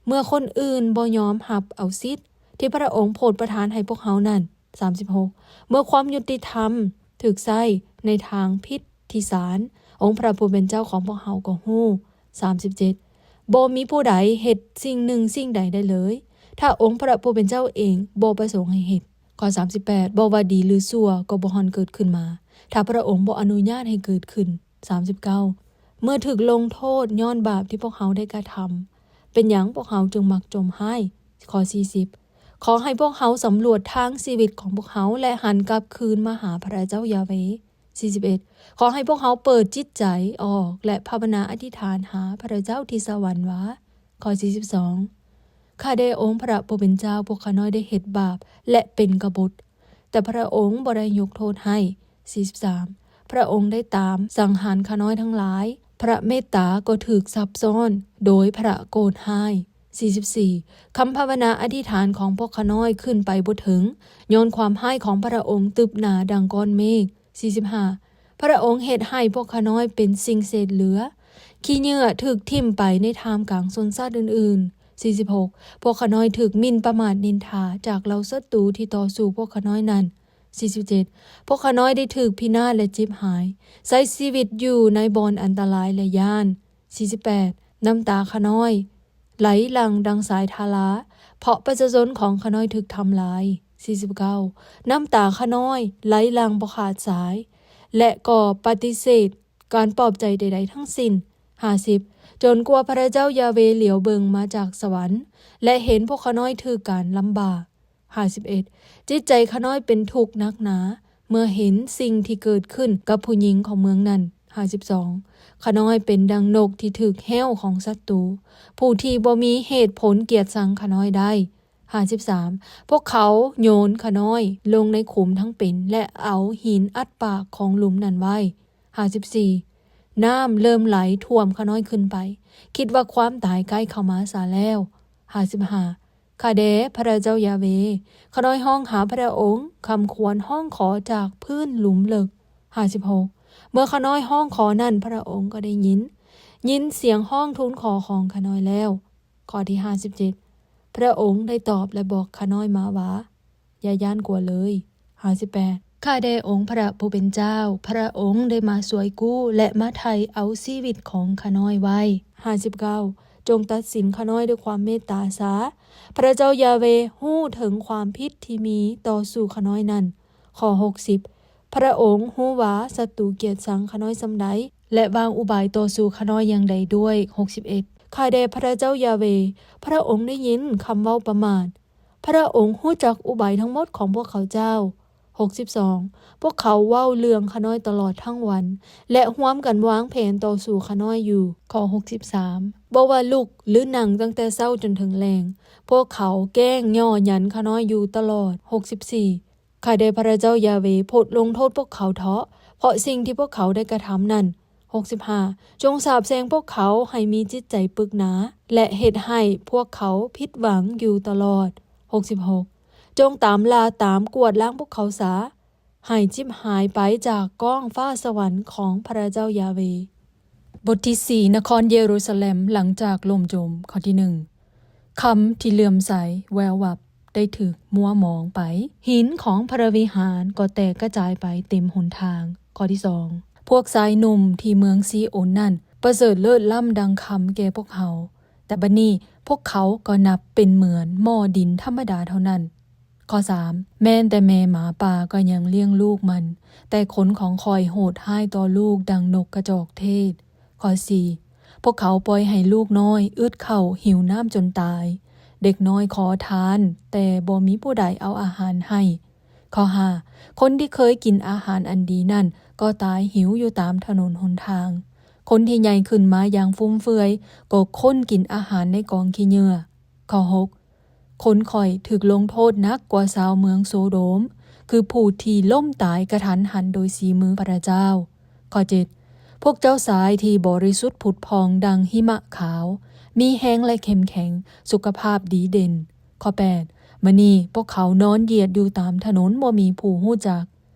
ເມື່ອຄົນອື່ນບໍ່ຍອມຮັບເອົາສິດທີ່ພະອົງໂຜດປະທານໃຫ້ພວກເຮົານັ້ນ. ສາມສິບຫົກ ເມື່ອຄວາມຍຸຕິທຳຖືກໃຊ້ໃນທາງຜິດທີ່ສານ, ອົງພະຜູ້ເປັນເຈົ້າຂອງພວກເຮົາກໍຮູ້. ສາມສິບເຈັດ ບໍ່ມີຜູ້ໃດເຮັດສິ່ງໜຶ່ງສິ່ງໃດໄດ້ເລີຍ ຖ້າອົງພະຜູ້ເປັນເຈົ້າເອງບໍ່ປະສົງໃຫ້ເຮັດ. ຂໍ້ສາມສິບແປດ ບໍ່ວ່າດີ ຫຼື ຊົ່ວ ກໍບໍ່ຮອນເກີດຂຶ້ນມາ ຖ້າພະອົງບໍ່ອະນຸຍາດໃຫ້ເກີດຂຶ້ນ. ສາມສິບເກົ້າ ເມື່ອຖືກລົງໂທດຍ້ອນບາບທີ່ພວກເຮົາໄດ້ກະທຳ, ເປັນຫຍັງພວກເຮົາຈຶ່ງມັກຈົ່ມຮ້າຍ? ຂໍ້ສີ່ສິບ ຂໍໃຫ້ພວກເຮົາສຳຫຼວດທາງຊີວິດຂອງພວກເຮົາ ແລະ ຫັນກັບຄືນມາຫາພະເຈົ້າຢາເວ. ສີ່ສິບເອັດ ຂໍໃຫ້ພວກເຮົາເປີດຈິດໃຈອອກ ແລະ ພາວະນາອະທິຖານຫາພະເຈົ້າທີ່ສະຫວັນວ່າ. ຂໍ້ສີ່ສິບສອງ ຂ້າແດ່ອົງພະຜູ້ເປັນເຈົ້າ, ພວກຂ້ານ້ອຍໄດ້ເຮັດບາບ ແລະ ເປັນກະບົດ, ແຕ່ພະອົງບໍ່ໄດ້ຍົກໂທດໃຫ້. ສີ່ສິບສາມ ພະອົງໄດ້ຕາມສັງຫານຂ້ານ້ອຍທັງຫຼາຍ, ພະເມດຕາກໍຖືກຊັບຊ້ອນໂດຍພະໂກດຮ້າຍ. ສີ່ສິບສີ່ ຄຳພາວະນາອະທິຖານຂອງພວກຂ້ານ້ອຍຂຶ້ນໄປບໍ່ເຖິງ, ຍ້ອນຄວາມຮ້າຍຂອງພະອົງຕຶບໜາດັ່ງກ້ອນເມກ. ສີ່ສິບຫ້າ ພະອົງເຮັດໃຫ້ພວກຂ້ານ້ອຍເປັນສິ່ງເສດເຫຼືອ, ຂີ້ເຫຍື້ອຖືກຖິ້ມໄປໃນທ່າມກາງຊົນຊາດອື່ນໆ. ສີ່ສິບຫົກ ພວກຂ້ານ້ອຍຖືກໝິ່ນປະໝາດນິນທາຈາກເຫຼົ່າສັດຕູທີ່ຕໍ່ສູ້ພວກຂ້ານ້ອຍນັ້ນ. ສີ່ສິບເຈັດ ພວກຂ້ານ້ອຍໄດ້ຖືກພິນາດ ແລະ ເຈັບຫາຍ, ໃຊ້ຊີວິດຢູ່ໃນບ່ອນອັນຕະລາຍ ແລະ ຢ້ານ. ສີ່ສິບແປດ ນ້ຳຕາຂ້ານ້ອຍໄຫຼຫຼັ່ງດັ່ງສາຍທາລາ, ເພາະປະຊາຊົນຂອງຂ້ານ້ອຍຖືກທຳລາຍ. ສີ່ສິບເກົ້າ ນ້ຳຕາຂ້ານ້ອຍໄຫຼຫຼັ່ງບໍ່ຂາດສາຍ, ແລະ ກໍປະຕິເສດການປອບໃຈໃດໆທັງສິ້ນ. ຫ້າສິບ ຈົນກວ່າພະເຈົ້າຢາເວຫຼຽວເບິ່ງມາຈາກສະຫວັນ ແລະ ເຫັນພວກຂ້ານ້ອຍຖືກການລຳບາກ. ຫ້າສິບເອັດ ຈິດໃຈຂ້ານ້ອຍເປັນທຸກໜັກໜາ ເມື່ອເຫັນສິ່ງທີ່ເກີດຂຶ້ນກັບຜູ້ຍິງຂອງເມືອງນັ້ນ. ຫ້າສິບສອງ ຂ້ານ້ອຍເປັນດັ່ງນົກທີ່ຖືກແຮ້ວຂອງສັດຕູ, ຜູ້ທີ່ບໍ່ມີເຫດຜົນກຽດຊັງຂ້ານ້ອຍໄດ້. ຫ້າສິບສາມ ພວກເຂົາໂຍນຂ້ານ້ອຍລົງໃນຂຸມທັງເປັນ ແລະ ເອົາຫີນອັດປາກຂອງຫຼຸມນັ້ນໄວ້. ຫ້າສິບສີ່ ນ້ຳເລີ່ມໄຫຼຖ້ວມຂ້ານ້ອຍຂຶ້ນໄປ, ຄິດວ່າຄວາມຕາຍໃກ້ເຂົ້າມາສາແລ້ວ. ຫ້າສິບຫ້າ ຂ້າແດ່ພະເຈົ້າຢາເວ, ຂ້ານ້ອຍຮ້ອງຫາພະອົງ, ຄຳຄວນຮ້ອງຂໍຈາກພື້ນຫຼຸມເລິກ. ຫ້າສິບຫົກ ເມື່ອຂ້ານ້ອຍຮ້ອງຂໍນັ້ນ, ພະອົງກໍໄດ້ຍິນ, ຍິນສຽງຮ້ອງທູນຂໍຂອງຂ້ານ້ອຍແລ້ວ. ຂໍ້ທີຫ້າສິບເຈັດ ພະອົງໄດ້ຕອບ ແລະ ບອກຂ້ານ້ອຍມາວ່າ, ຢ່າຢ້ານກົວເລີຍ. ຫ້າສິບແປດ ຂ້າແດ່ອົງພະຜູ້ເປັນເຈົ້າ, ພະອົງໄດ້ມາຊ່ວຍກູ້ ແລະ ມາໄຖ່ເອົາຊີວິດຂອງຂ້ານ້ອຍໄວ້. ຫ້າສິບເກົ້າ ຈົ່ງຕັດສິນຂ້ານ້ອຍດ້ວຍຄວາມເມດຕາຊາ. ພະເຈົ້າຢາເວຮູ້ເຖິງຄວາມຜິດທີ່ມີຕໍ່ສູ່ຂ້ານ້ອຍນັ້ນ. ຂໍ້ຫົກສິບ ພະອົງຮູ້ວ່າສັດຕູກຽດຊັງຂ້ານ້ອຍສ່ຳໃດ ແລະ ວາງອຸບາຍຕໍ່ສູ້ຂ້ານ້ອຍຢ່າງໃດດ້ວຍ. ຫົກສິບເອັດ ຂ້າແດ່ພະເຈົ້າຢາເວ, ພະອົງໄດ້ຍິນຄຳເວົ້າປະໝາດ. ພະອົງຮູ້ຈັກອຸບາຍທັງໝົດຂອງພວກເຂົາເຈົ້າ. ຫົກສິບສອງ ພວກເຂົາເວົ້າເລື່ອງຂ້ານ້ອຍຕະຫຼອດທັງວັນ ແລະ ຮ່ວມກັນວາງແຜນຕໍ່ສູ້ຂ້ານ້ອຍຢູ່. ຂໍ້ຫົກສິບສາມ ບໍ່ວ່າລຸກ ຫຼື ນັ່ງຕັ້ງແຕ່ເຊົ້າຈົນເຖິງແລງ, ພວກເຂົາແກ້ງຍໍຍັນຂ້ານ້ອຍຢູ່ຕະຫຼອດ. ຫົກສິບສີ່ ຂ້າແດ່ພະເຈົ້າຢາເວ, ໂປດລົງໂທດພວກເຂົາເທາະ ເພາະສິ່ງທີ່ພວກເຂົາໄດ້ກະທຳນັ້ນ. ຫົກສິບຫ້າ ຈົ່ງສາບແຊ່ງພວກເຂົາໃຫ້ມີຈິດໃຈປຶກໜາ ແລະ ເຮັດໃຫ້ພວກເຂົາຜິດຫວັງຢູ່ຕະຫຼອດ. ຫົກສິບຫົກ ຈົ່ງຕາມລ່າຕາມກວາດລ້າງພວກເຂົາສາ, ໃຫ້ຈິບຫາຍໄປຈາກກ້ອງຟ້າສະຫວັນຂອງພະເຈົ້າຢາເວ. ບົດທີສີ່ ນະຄອນເຢຣູຊາແລັມຫຼັງຈາກຫຼົ່ມຈົມ. ຂໍ້ທີໜຶ່ງ ຄຳທີ່ເຫຼື້ອມໃສແວວວັບໄດ້ຖືກມົວໝອງໄປ, ຫີນຂອງພະວິຫານກໍແຕກກະຈາຍໄປເຕັມຫົນທາງ. ຂໍ້ທີສອງ ພວກຊາຍໜຸ່ມທີ່ເມືອງຊີໂອນນັ້ນປະເສີດເລີດລ້ຳດັ່ງຄຳແກ່ພວກເຮົາ, ແຕ່ບັດນີ້ພວກເຂົາກໍນັບເປັນເໝືອນໝໍ້ດິນທຳມະດາເທົ່ານັ້ນ. ຂໍ້ສາມ ແມ່ນແຕ່ແມ່ໝາປ່າກໍຍັງລ້ຽງລູກມັນ, ແຕ່ຄົນຂອງຂ້ອຍໂຫດຮ້າຍຕໍ່ລູກດັ່ງນົກກະຈອກເທດ. ຂໍ້ສີ່ ພວກເຂົາປ່ອຍໃຫ້ລູກນ້ອຍອຶດເຂົ້າຫິວນ້ຳຈົນຕາຍ, ເດັກນ້ອຍຂໍທານ, ແຕ່ບໍ່ມີຜູ້ໃດເອົາອາຫານໃຫ້. ຂໍ້ຫ້າ ຄົນທີ່ເຄີຍກິນອາຫານອັນດີນັ້ນກໍຕາຍຫິວຢູ່ຕາມຖະໜົນຫົນທາງ. ຄົນທີ່ໃຫຍ່ຂຶ້ນມາຢ່າງຟຸມເຟືອຍກໍຄົ້ນກິນອາຫານໃນກອງຂີ້ເຫຍື້ອ. ຂໍ້ຫົກ ຄົນຂ້ອຍຖືກລົງໂທດໜັກກວ່າຊາວເມືອງໂຊໂດມ, ຄືຜູ້ທີ່ລົ້ມຕາຍກະທັນຫັນໂດຍສີມືພະເຈົ້າ. ຂໍ້ເຈັດ ພວກເຈົ້າຊາຍທີ່ບໍລິສຸດຜຸດຜ່ອງດັ່ງຫິມະຂາວ, ມີແຮງ ແລະ ເຂັ້ມແຂງ, ສຸຂະພາບດີເດັ່ນ. ຂໍ້ແປດ ມື້ນີ້ພວກເຂົານອນຢຽດຢູ່ຕາມຖະໜົນ, ບໍ່ມີຜູ້ຮູ້ຈັກ.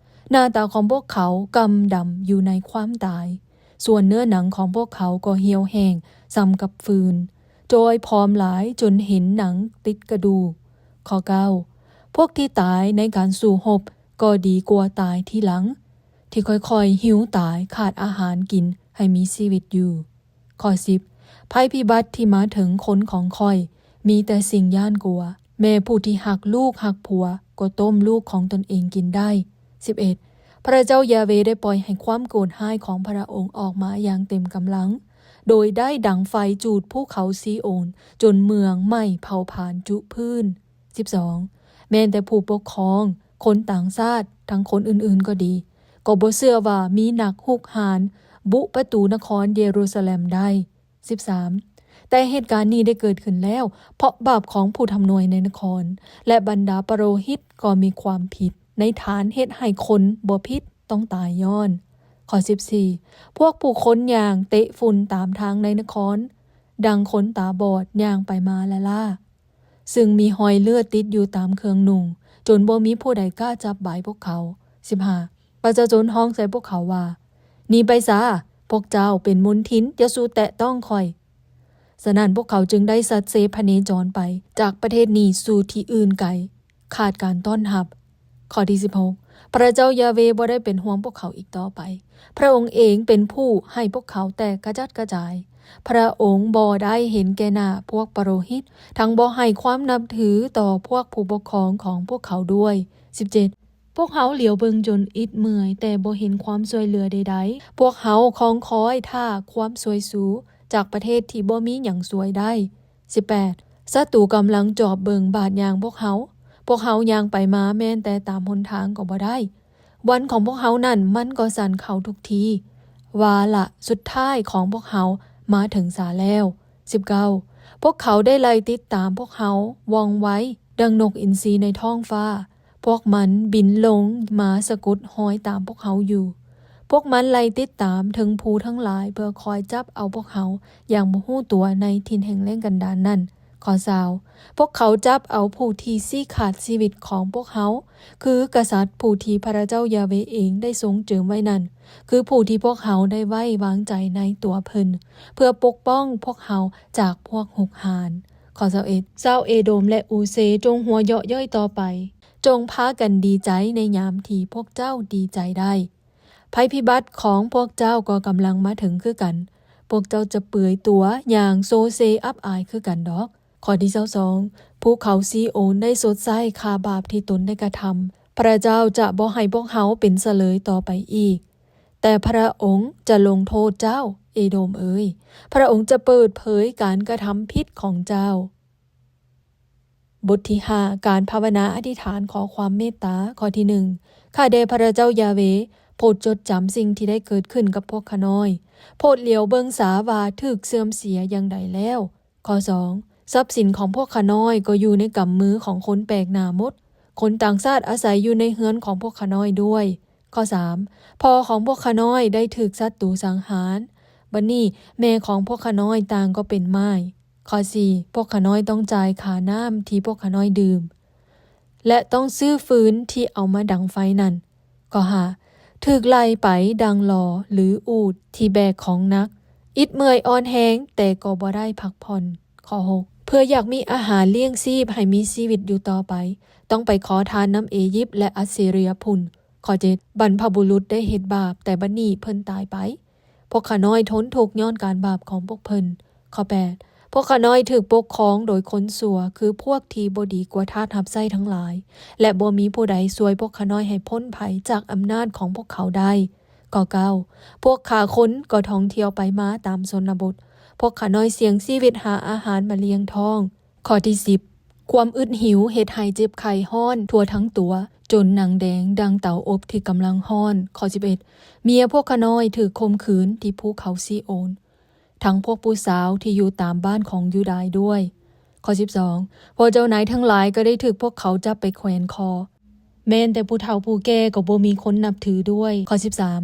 ໜ້າຕາຂອງພວກເຂົາກຳດຳຢູ່ໃນຄວາມຕາຍ, ສ່ວນເນື້ອໜັງຂອງພວກເຂົາກໍຫ່ຽວແຫ້ງສ່ຳກັບຟືນ, ຈອຍຜອມຫຼາຍຈົນເຫັນໜັງຕິດກະດູກ. ຂໍ້ເກົ້າ ພວກທີ່ຕາຍໃນການສູ້ຮົບກໍດີກວ່າຕາຍທີຫຼັງ, ທີ່ຄ່ອຍໆຫິວຕາຍຂາດອາຫານກິນໃຫ້ມີຊີວິດຢູ່. ຂໍ້ສິບ ໄພພິບັດທີ່ມາເຖິງຄົນຂອງຂ້ອຍມີແຕ່ສິ່ງຢ້ານກົວ, ແມ່ຜູ້ທີ່ຮັກລູກຮັກຜົວກໍຕົ້ມລູກຂອງຕົນເອງກິນໄດ້. ສິບເອັດ ພະເຈົ້າຢາເວໄດ້ປ່ອຍໃຫ້ຄວາມໂກດຮ້າຍຂອງພະອົງອອກມາຢ່າງເຕັມກຳລັງ, ໂດຍໄດ້ດັງໄຟຈູດພູເຂົາຊີໂອນຈົນເມືອງໄໝ້ເຜົາຜານຈຸພື້ນ. ສິບສອງ ແມ່ນແຕ່ຜູ້ປົກຄອງ, ຄົນຕ່າງຊາດ, ທັງຄົນອື່ນໆກໍດີ, ກໍບໍ່ເຊື່ອວ່າມີນັກຮຸກຮານບຸປະຕູນະຄອນເຢຣູຊາແລັມໄດ້. ສິບສາມ ແຕ່ເຫດການນີ້ໄດ້ເກີດຂຶ້ນແລ້ວ ເພາະບາບຂອງຜູ້ທຳນວຍໃນນະຄອນ ແລະ ບັນດາປະໂລຫິດກໍມີຄວາມຜິດ ໃນຖານເຮັດໃຫ້ຄົນບໍ່ຜິດຕ້ອງຕາຍຍ້ອນ. ຂໍ້ສິບສີ່ ພວກຜູ້ຄົນຍ່າງເຕະຝຸ່ນຕາມທາງໃນນະຄອນ, ດັ່ງຄົນຕາບອດຍ່າງໄປມາລ້າໆ. ຊຶ່ງມີຮອຍເລືອດຕິດຢູ່ຕາມເຄື່ອງນຸ່ງ, ຈົນບໍ່ມີຜູ້ໃດກ້າຈັບບາຍພວກເຂົາ. ສິບຫ້າ ປະຊາຊົນຮ້ອງໃສ່ພວກເຂົາວ່າ, ໜີໄປຊາ! ພວກເຈົ້າເປັນມົນທິນ, ຢ່າສູ່ແຕະຕ້ອງຂ້ອຍ. ສະນັ້ນ, ພວກເຂົາຈຶ່ງໄດ້ສັດເຊພະເນຈອນໄປຈາກປະເທດນີ້ສູ່ທີ່ອື່ນໄກ, ຂາດການຕ້ອນຮັບ. ຂໍ້ທີສິບຫົກ ພະເຈົ້າຢາເວບໍ່ໄດ້ເປັນຫ່ວງພວກເຂົາອີກຕໍ່ໄປ. ພະອົງເອງເປັນຜູ້ໃຫ້ພວກເຂົາແຕກກະຈັດກະຈາຍ. ພະອົງບໍ່ໄດ້ເຫັນແກ່ໜ້າພວກປະໂລຫິດ, ທັງບໍ່ໃຫ້ຄວາມນັບຖືຕໍ່ພວກຜູ້ປົກຄອງຂອງພວກເຂົາດ້ວຍ. ສິບເຈັດ ພວກເຮົາຫຼຽວເບິ່ງຈົນອິດເມື່ອຍ, ແຕ່ບໍ່ເຫັນຄວາມຊ່ວຍເຫຼືອໃດໆ. ພວກເຮົາຄອງຄອຍຖ້າຄວາມຊ່ວຍຊູຈາກປະເທດທີ່ບໍ່ມີຫຍັງຊ່ວຍໄດ້. ສິບແປດ ສັດຕູກຳລັງຈອບເບິ່ງບາດຍ່າງພວກເຮົາ. ພວກເຮົາຍ່າງໄປມາແມ່ນແຕ່ຕາມຫົນທາງກໍບໍ່ໄດ້. ວັນຂອງພວກເຮົານັ້ນມັນກໍສັ້ນເຂົ້າທຸກທີ. ວາລະສຸດທ້າຍຂອງພວກເຮົາມາເຖິງສາແລ້ວ. ສິບເກົ້າ ພວກເຂົາໄດ້ໄລ່ຕິດຕາມພວກເຮົາວ່ອງໄວ ດັ່ງນົກອິນຊີໃນທ້ອງຟ້າ. ພວກມັນບິນລົງມາສະກົດຮອຍຕາມພວກເຮົາຢູ່. ພວກມັນໄລ່ຕິດຕາມເທິງພູທັງຫຼາຍ ເພື່ອຄອຍຈັບເອົາພວກເຮົາຢ່າງບໍ່ຮູ້ຕົວໃນຖິ່ນແຫ່ງແລ້ງກັນດານນັ້ນ. ຂໍ້ຊາວ ພວກເຂົາຈັບເອົາຜູ້ທີ່ຊີ້ຂາດຊີວິດຂອງພວກເຮົາ, ຄືກະສັດຜູ້ທີ່ພະເຈົ້າຢາເວເອງໄດ້ຊົງເຈີມໄວ້ນັ້ນ, ຄືຜູ້ທີ່ພວກເຮົາໄດ້ໄວ້ວາງໃຈໃນຕົວເພິ່ນ, ເພື່ອປົກປ້ອງພວກເຮົາຈາກພວກຮຸກຮານ. ຂໍ້ຊາວເອັດ ຊາວເອໂດມ ແລະ ອູເຊ ຈົ່ງຫົວເຍາະເຍີ້ຍຕໍ່ໄປ, ຈົ່ງພາກັນດີໃຈໃນຍາມທີ່ພວກເຈົ້າດີໃຈໄດ້. ໄພພິບັດຂອງພວກເຈົ້າກໍກຳລັງມາເຖິງຄືກັນ. ພວກເຈົ້າຈະເປືອຍຕົວຢ່າງໂຊເຊອັບອາຍຄືກັນດອກ. ຂໍ້ທີຊາວສອງ ພູເຂົາຊີໂອນໄດ້ຊົດໃຊ້ຄ່າບາບທີ່ຕົນໄດ້ກະທຳ. ພະເຈົ້າຈະບໍ່ໃຫ້ພວກເຮົາເປັນສະເຫຼີຍຕໍ່ໄປອີກ, ແຕ່ພະອົງຈະລົງໂທດເຈົ້າ, ເອໂດມເອີຍ. ພະອົງຈະເປີດເຜີຍການກະທຳຜິດຂອງເຈົ້າ. ບົດທີຫ້າ ການພາວະນາອະທິຖານຂໍຄວາມເມດຕາ. ຂໍ້ທີໜຶ່ງ ຂ້າແດ່ພະເຈົ້າຢາເວ, ໂປດຈົດຈຳສິ່ງທີ່ໄດ້ເກີດຂຶ້ນກັບພວກຂ້ານ້ອຍ. ໂປດຫຼຽວເບິ່ງສາວ່າຖືກເສື່ອມເສຍຢ່າງໃດແລ້ວ. ຂໍ້ສອງ ຊັບສິນຂອງພວກຂ້ານ້ອຍກໍຢູ່ໃນກຳມືຂອງຄົນແປກໜ້າໝົດ. ຄົນຕ່າງຊາດອາໄສຢູ່ໃນເຮືອນຂອງພວກຂ້ານ້ອຍດ້ວຍ. ຂໍ້ສາມ ພໍ່ຂອງພວກຂ້ານ້ອຍໄດ້ຖືກສັດຕູສັງຫານ. ບັດນີ້ແມ່ຂອງພວກຂ້ານ້ອຍຕ່າງກໍເປັນໝ້າຍ. ຂໍ້ສີ່ ພວກຂ້ານ້ອຍຕ້ອງຈ່າຍຄ່ານ້ຳທີ່ພວກຂ້ານ້ອຍດື່ມ ແລະ ຕ້ອງຊື້ຟືນທີ່ເອົາມາດັງໄຟນັ້ນ. ຂໍ້ຫ້າ ຖືກໄລ່ໄປດັ່ງລໍ ຫຼື ອູດທີ່ແບກຂອງໜັກ, ອິດເມື່ອຍອ່ອນແຮງ, ແຕ່ກໍບໍ່ໄດ້ພັກຜ່ອນ. ຂໍ້ຫົກ ເພື່ອຢາກມີອາຫານລ້ຽງຊີບໃຫ້ມີຊີວິດຢູ່ຕໍ່ໄປ, ຕ້ອງໄປຂໍທານນຳເອຢິບ ແລະ ອັດຊີເຣຍພຸ້ນ. ຂໍ້ເຈັດ ບັນພະບຸລຸດໄດ້ເຮັດບາບ, ແຕ່ບັດນີ້ເພິ່ນຕາຍໄປ. ພວກຂ້ານ້ອຍທົນທຸກຍ້ອນການບາບຂອງພວກເພິ່ນ. ຂໍ້ແປດ ພວກຂ້ານ້ອຍຖືກປົກຄອງໂດຍຄົນຊົ່ວ, ຄືພວກທີ່ບໍ່ດີກວ່າທາດຮັບໃຊ້ທັງຫຼາຍ, ແລະ ບໍ່ມີຜູ້ໃດຊ່ວຍພວກຂ້ານ້ອຍໃຫ້ພົ້ນໄພຈາກອຳນາດຂອງພວກເຂົາໄດ້. ຂໍ້ເກົ້າ ພວກຂ້າຄົນກໍທ່ອງທ່ຽວໄປມາຕາມຊົນນະບົດ. ພວກຂ້ານ້ອຍສ່ຽງຊີວິດຫາອາຫານມາລ້ຽງທ້ອງ. ຂໍ້ທີສິບ ຄວາມອຶດຫິວເຮັດໃຫ້ເຈັບໄຂ້ຮ້ອນທົ່ວທັງຕົວ, ຈົນໜັງແດງດັ່ງເຕົາອົບທີ່ກຳລັງຮ້ອນ. ຂໍ້ສິບເອັດ ເມຍພວກຂ້ານ້ອຍຖືກຂົ່ມຂືນທີ່ພູເຂົາຊີໂອນ, ທັງພວກຜູ້ສາວທີ່ຢູ່ຕາມບ້ານຂອງຢູດາຍດ້ວຍ. ຂໍ້ສິບສອງ ພວກເຈົ້ານາຍທັງຫຼາຍກໍໄດ້ຖືກພວກເຂົາຈັບໄປແຂວນຄໍ. ແມ່ນແຕ່ຜູ້ເຖົ້າຜູ້ແກ່ກໍບໍ່ມີຄົນນັບຖືດ້ວຍ. ຂໍ້ສິບສາມ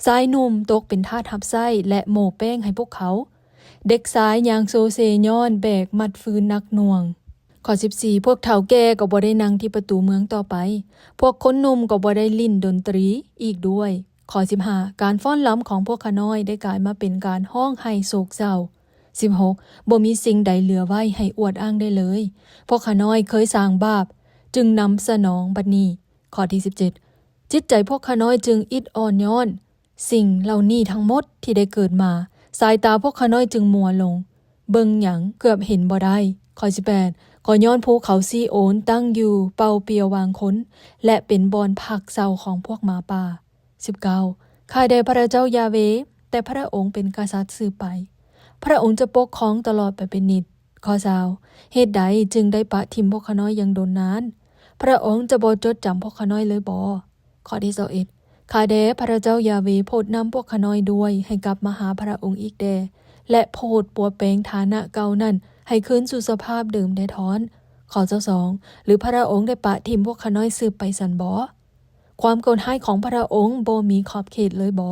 ຊາຍໜຸ່ມຕົກເປັນທາດຮັບໃຊ້ ແລະ ໂມ້ແປ້ງໃຫ້ພວກເຂົາ. ເດັກຊາຍຍ່າງໂຊເຊຍ້ອນແບກມັດຟືນໜັກໜ່ວງ. ຂໍ້ສິບສີ່ ພວກເຖົ້າແກ່ກໍບໍ່ໄດ້ນັ່ງທີ່ປະຕູເມືອງຕໍ່ໄປ. ພວກຄົນໜຸ່ມກໍບໍ່ໄດ້ຫຼິ້ນດົນຕີອີກດ້ວຍ. ຂໍ້ສິບຫ້າ ການຟ້ອນລຳຂອງພວກຂ້ານ້ອຍໄດ້ກາຍມາເປັນການຮ້ອງໄຫ້ໂສກເສົ້າ. ສິບຫົກ ບໍ່ມີສິ່ງໃດເຫຼືອໄວ້ໃຫ້ອວດອ້າງໄດ້ເລີຍ. ພວກຂ້ານ້ອຍເຄີຍສ້າງບາບ, ຈຶ່ງນຳສະໜອງບັດນີ້. ຂໍ້ທີສິບເຈັດ ຈິດໃຈພວກຂ້ານ້ອຍຈຶ່ງອິດອ່ອນຍ້ອນສິ່ງເຫຼົ່ານີ້ທັງໝົດທີ່ໄດ້ເກີດມາ. ສາຍຕາພວກຂ້ານ້ອຍຈຶ່ງມົວລົງ, ເບິ່ງຫຍັງເກືອບເຫັນບໍ່ໄດ້. ຂໍ້ສິບແປດ ກໍຍ້ອນພູເຂົາຊີໂອນຕັ້ງຢູ່ເປົ່າປ່ຽວວາງຄົນ ແລະ ເປັນບ່ອນພັກເຊົາຂອງພວກໝາປ່າ. ສິບເກົ້າ ຂ້າແດ່ພະເຈົ້າຢາເວ, ແຕ່ພະອົງເປັນກະສັດສືບໄປ. ພະອົງຈະປົກຄອງຕະຫຼອດໄປເປັນນິດ. ຂໍ້ຊາວ ເຫດໃດຈຶ່ງໄດ້ປະຖິ້ມພວກຂ້ານ້ອຍຢ່າງດົນນານ? ພະອົງຈະບໍ່ຈົດຈຳພວກຂ້ານ້ອຍເລີຍບໍ? ຂໍ້ທີຊາວເອັດ ຂ້າແດ່ພະເຈົ້າຢາເວ, ໂປດນຳພວກຂ້ານ້ອຍດ້ວຍ, ໃຫ້ກັບມາຫາພະອົງອີກແດ່, ແລະ ໂປດປົວແປງຖານະເກົ່ານັ້ນໃຫ້ຄືນສູ່ສະພາບເດີມແດ່ທ້ອນ. ຂໍ້ຊາວສອງ ຫຼືພະອົງໄດ້ປະຖິ້ມພວກຂ້ານ້ອຍສືບໄປຊັ້ນບໍ? ຄວາມໂກດຮ້າຍຂອງພະອົງບໍ່ມີຂອບເຂດເລີຍບໍ?